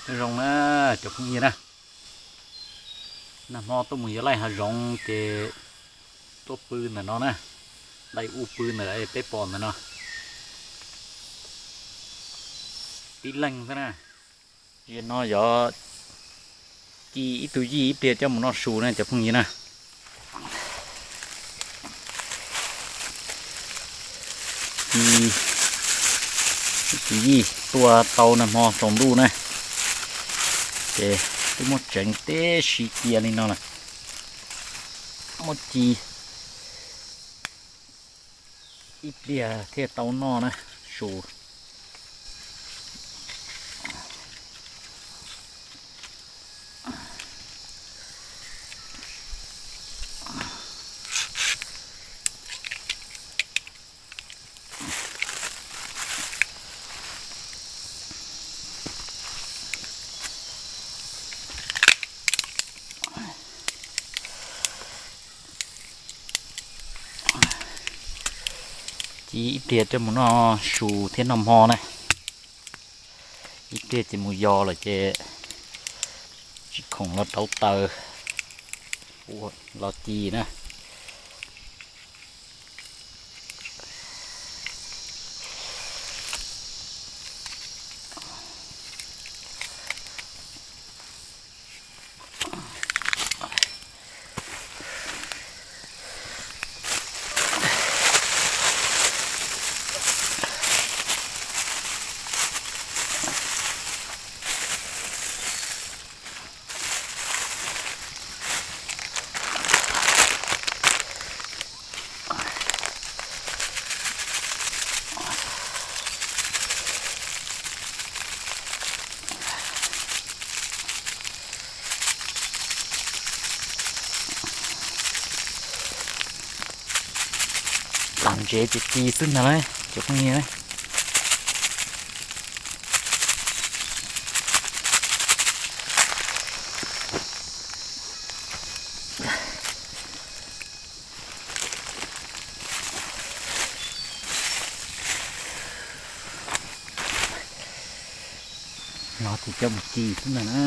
Nyob zoo na cov phooj ywg na, nag hmo tuaj mus yos laij hav zoov ces tuaj pw ntawm no na, laij ub pw ntawm peb pom ntawm no, tib leeg xwb na. Zaum no yog ci ib tug yij ib pliag coj mus noj su na cov phooj ywg na. Ci ib tug yij tuaj tau nag hmo tsaus ntuj na, ces twb muab tseev teb si cia li no lawm. Muab ci ib pliag thiaj tau noj na, su. Ci ib pliag coj mus noj su thiab noj hmo na. Ib pliag ces mus yos lawm ces tsis khoom los rauv taws los ci na. Tag ntsev ces ci xwb ntag lauj cov phooj ywg. No ces coj mus ci xwb ntag na.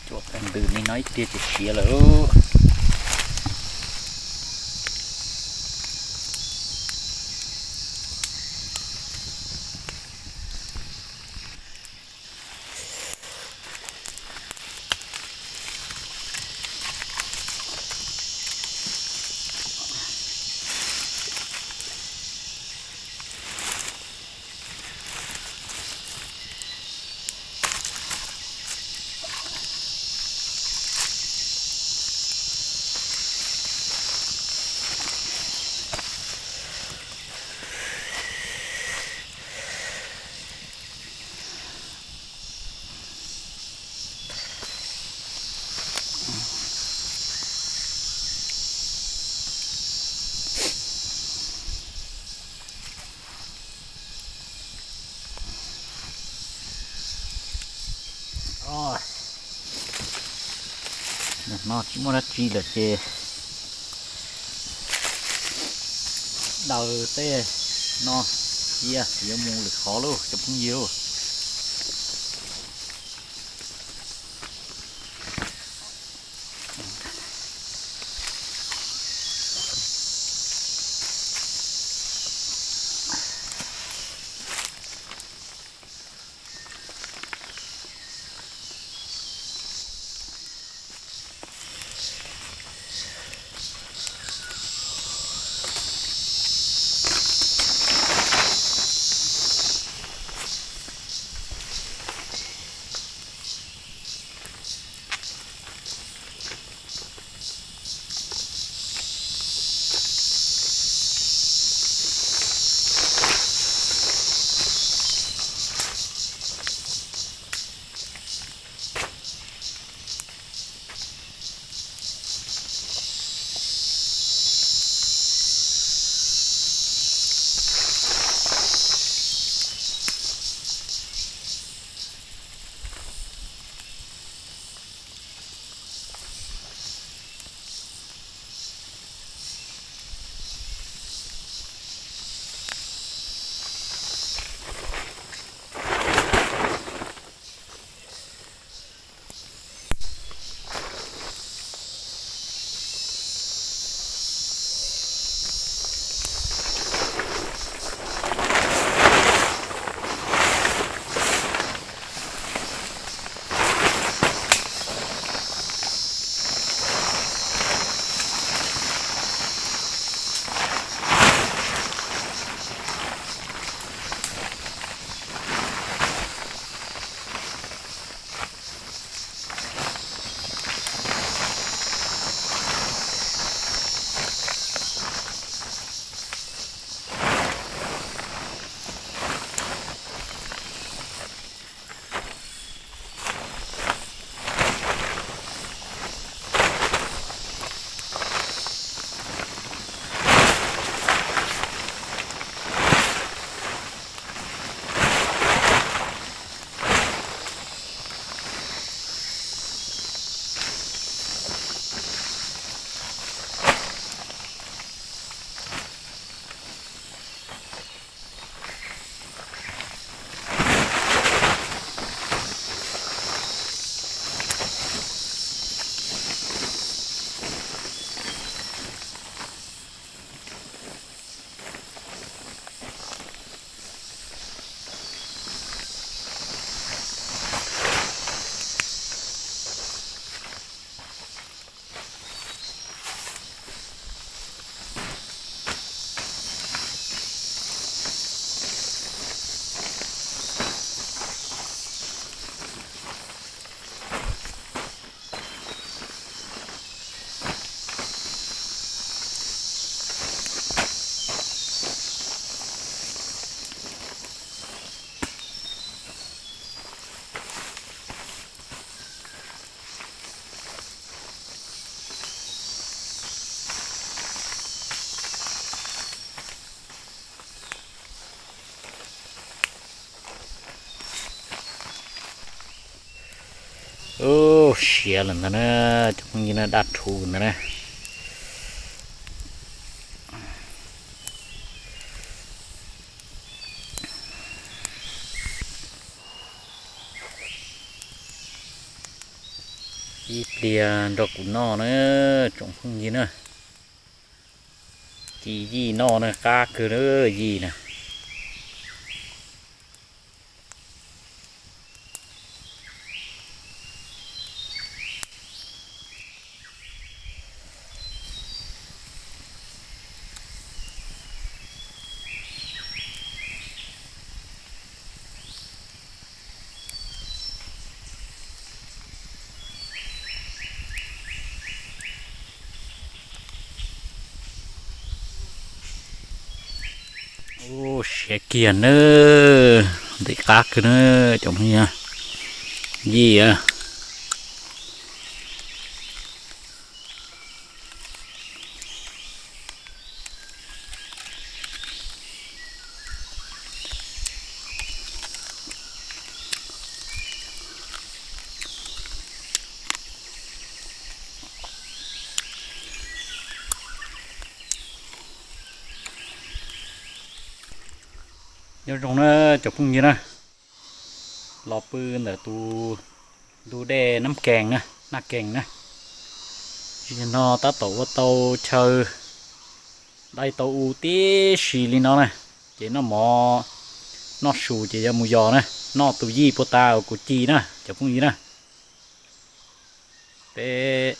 Tsuas tag ntws li no ib pliag ces siav lawm. No tsis muaj dab tsi lawm ces daws tej no cia yuav mus lwm qhov lauj cov phooj ywg. Ub, siav lawm ntag na, cov phooj ywg na, daj rhuv ntag na. Ib pliag nrog kuv noj na, tsoom phooj ywg na. Ci yij noj na, qab kawg na, yij na. Ub, siav kiag na, ntxim qab kawg na, cov phooj ywg. Yij a. Nyob zoo na cov phooj ywg na, los pw ntawm tus ntug dej Nab Kees na, Nab Kees na. Zaum no tab tom ua tau chaw, dai tau u tib si li no na, ces noj mov noj su ces yuav mus yos na, noj tus yij puag ta uas kuv ci na cov phooj ywg na. Peb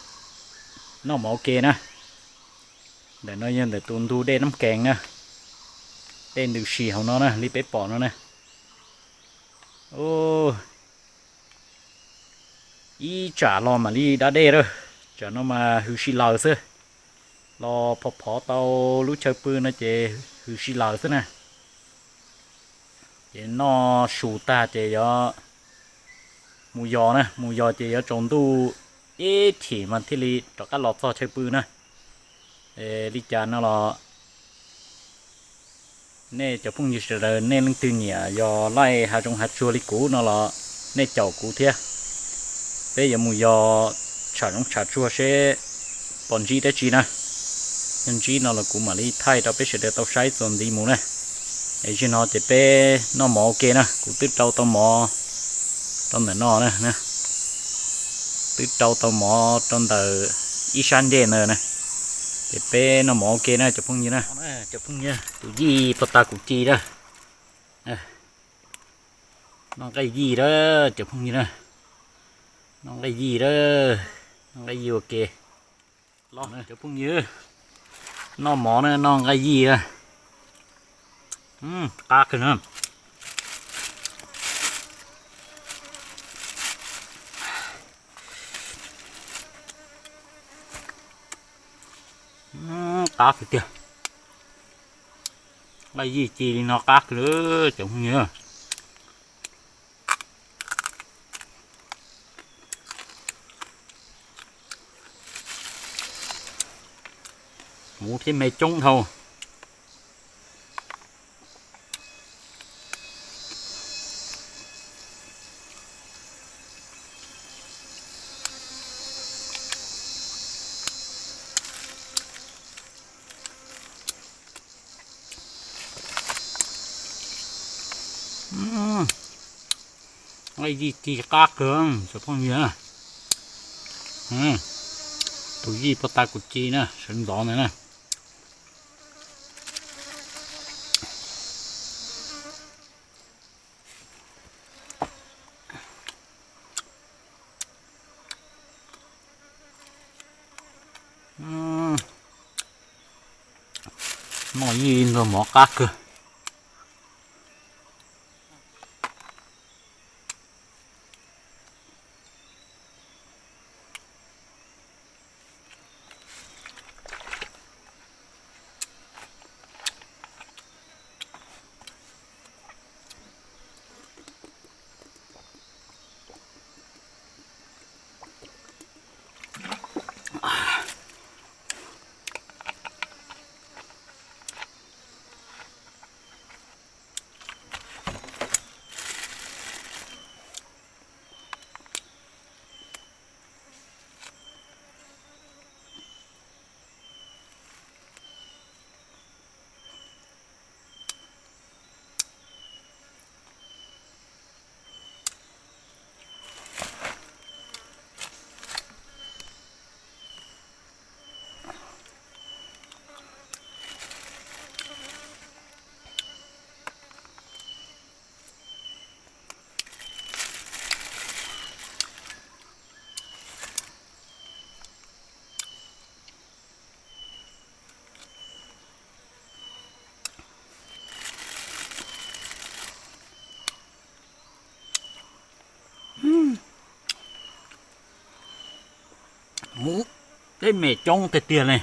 noj mov ua ke na. Ntawm no yog ntawm tus ntug dej Nab Kees na, dej ntws si hauv no na, li peb pom no na. Ib tsam los mam li da dej lawm, tsam no mas hws si laws xwb. Los phov phov tau lub chaw pw no ces hws si laws xwb na. Ces noj su tag ces yuav mus yos na, mus yos ces yuav tsaus ntuj ib chim mas thiaj li rov qab los txog chaw pw na. Li cas no los nej cov phooj ywg sawv daws, nej leej twg nyiam yos laij hav zoov hav tsuag li kuv no los nej caum kuv thiab. Peb yuav mus yos tsham zoov tsham tsuag seb pom ntsib dab tsi na. Yog ntsib no los kuv mam li thaij rau peb sawv daws tau saib txuas ntxiv mus na. Es zaum no ces peb noj mov ua ke na, kuv twb rau tau mov rau ntawm no na, twb rau tau mov rau ntawm ib sab ncej ntawd na. Ces peb noj mov ua ke na cov phooj ywg na. Cov phooj ywg, tus yij puag ta kuv ci na. Noj nqaij yij lawm cov phooj ywg na. Noj nqaij yij lawm, noj nqaij yij ua ke. Los cov phooj ywg, noj mov na, noj nqaij yij na. Qab kawg na. Qab kawg tiag. Nqaij yij ci li no qab kawg cov phooj ywg. Muv thiab me coob dhau. Nqaij yij ci qab kawg cov phooj ywg. Tus yij puag ta kuv ci na, sawv ntxov ntawd na. Noj yij nrog mov qab kawg. Ub, tej me coob tiag tiag ne.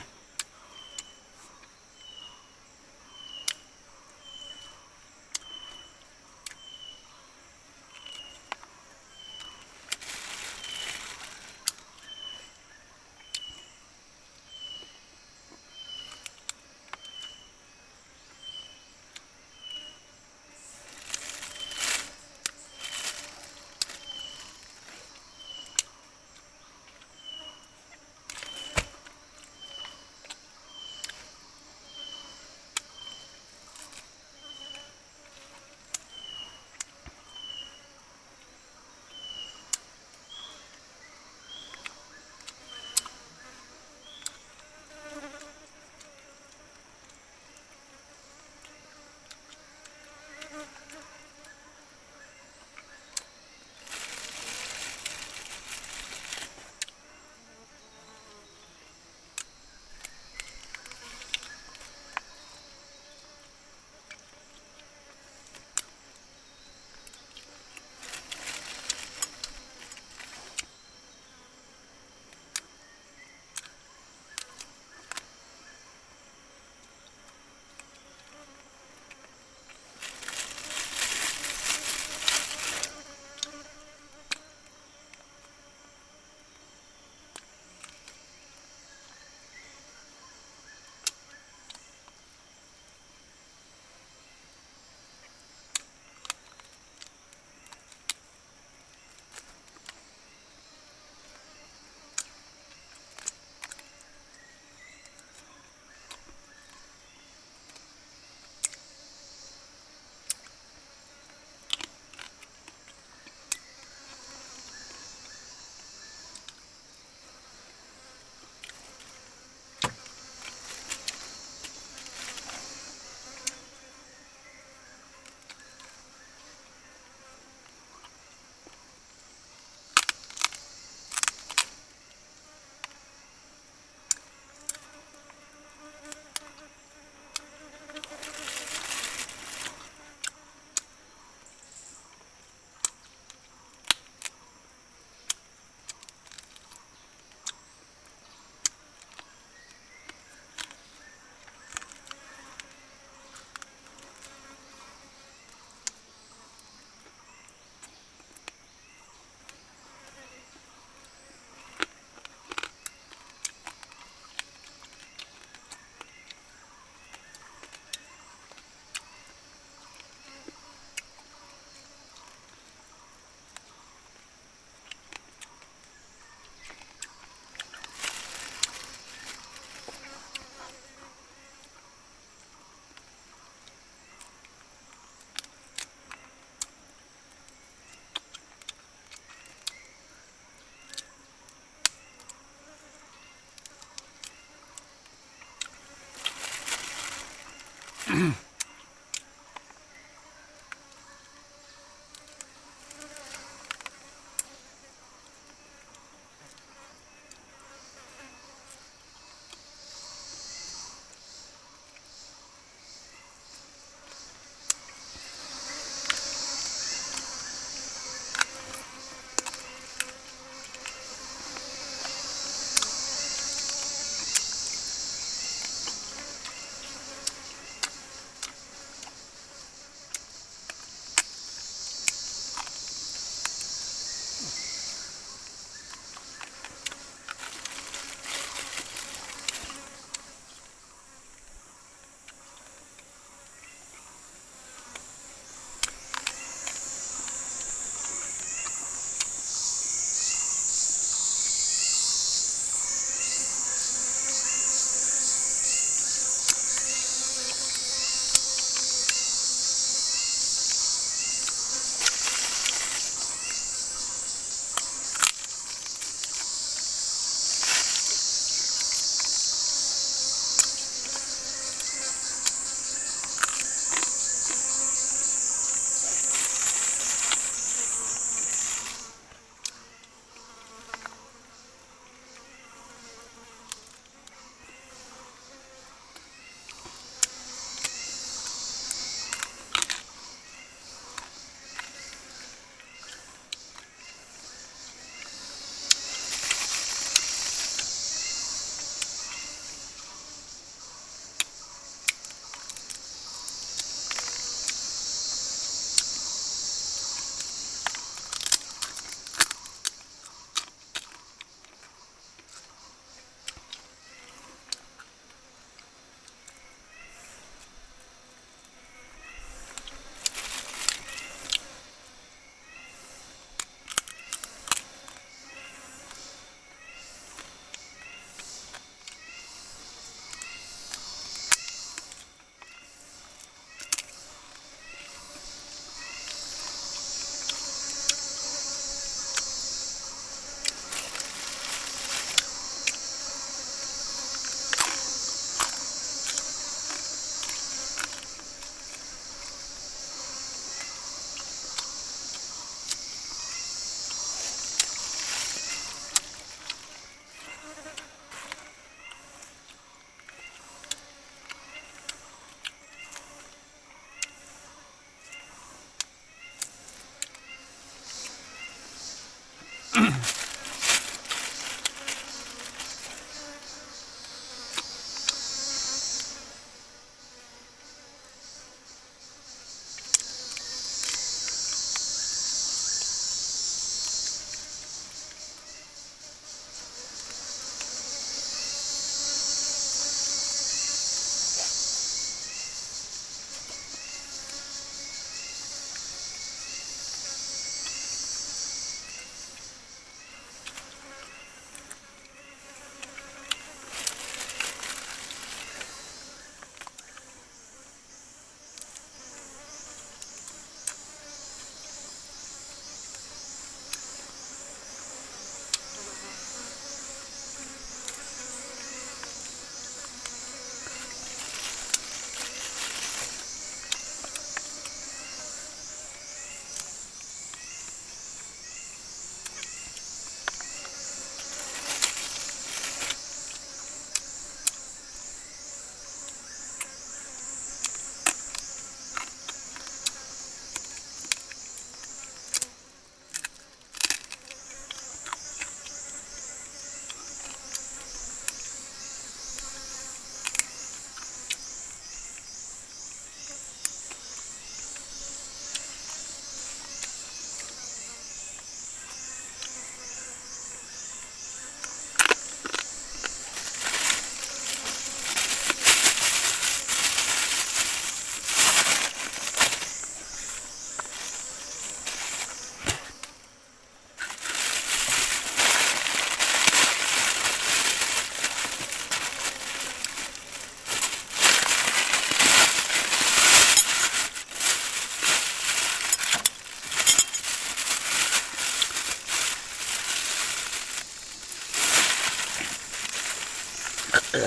Noj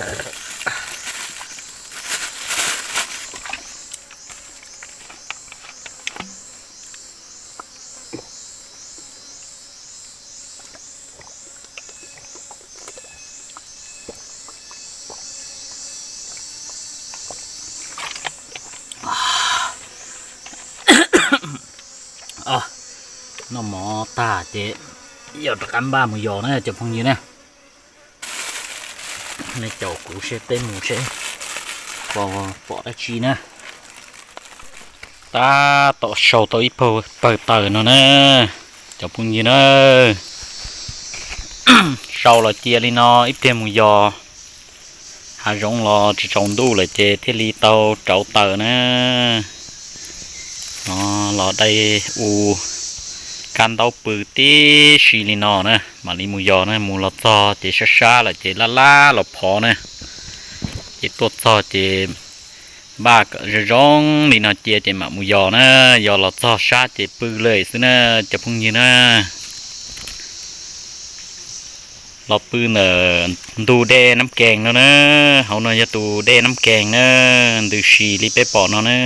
mov tag ces yog rov qab npaj mus yos na cov phooj ywg na. Nej caum kuv seb peb mus seb pom dab tsi na. Tab tom sau tau ib pawg taws no na, cov phooj ywg na. Sau los cia li no ib pliag mus yos hav zoov los tsis tsaus ntuj lawm ces thiaj li tau rauv taws na. Los dai u kab ntaub pw tib si li no na mam li mus yos na. Mus los txog ces sab sab lawm ces laj laj los phov na. Ces tuaj txog ces npaj kom zoo zoo li no cia ces mam mus yos na. Yos los txog sab ces pw lawm xwb na cov phooj ywg na. Los pw ntawm ntug dej Nab Kees no na. Hauv no yog tus dej Nab Kees na, ntws si li peb pom no na.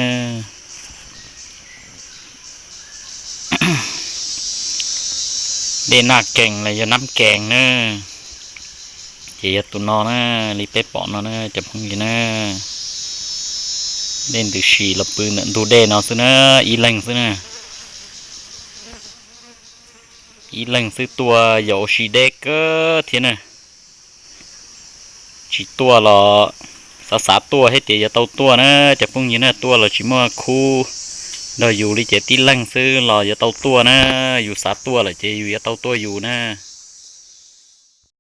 Dej Nab Kees los yog Nab Kees na, ces yog tus no na, li peb pom no na cov phooj ywg na. Dej ntws si los pw ntawm ntug dej no xwb na, ib leeg xwb na. Ib leeg xwb tuaj yos ua si deb kawg thiab na. Tsis tuaj los xav xav tuaj thiab tias yuav tau tuaj na cov phooj ywg na, tuaj los tsis muaj khub nrog yus li ces tib leeg xwb los yuav tau tuaj na. Yus xav tuaj lawm ces yus yuav tau tuaj yus na.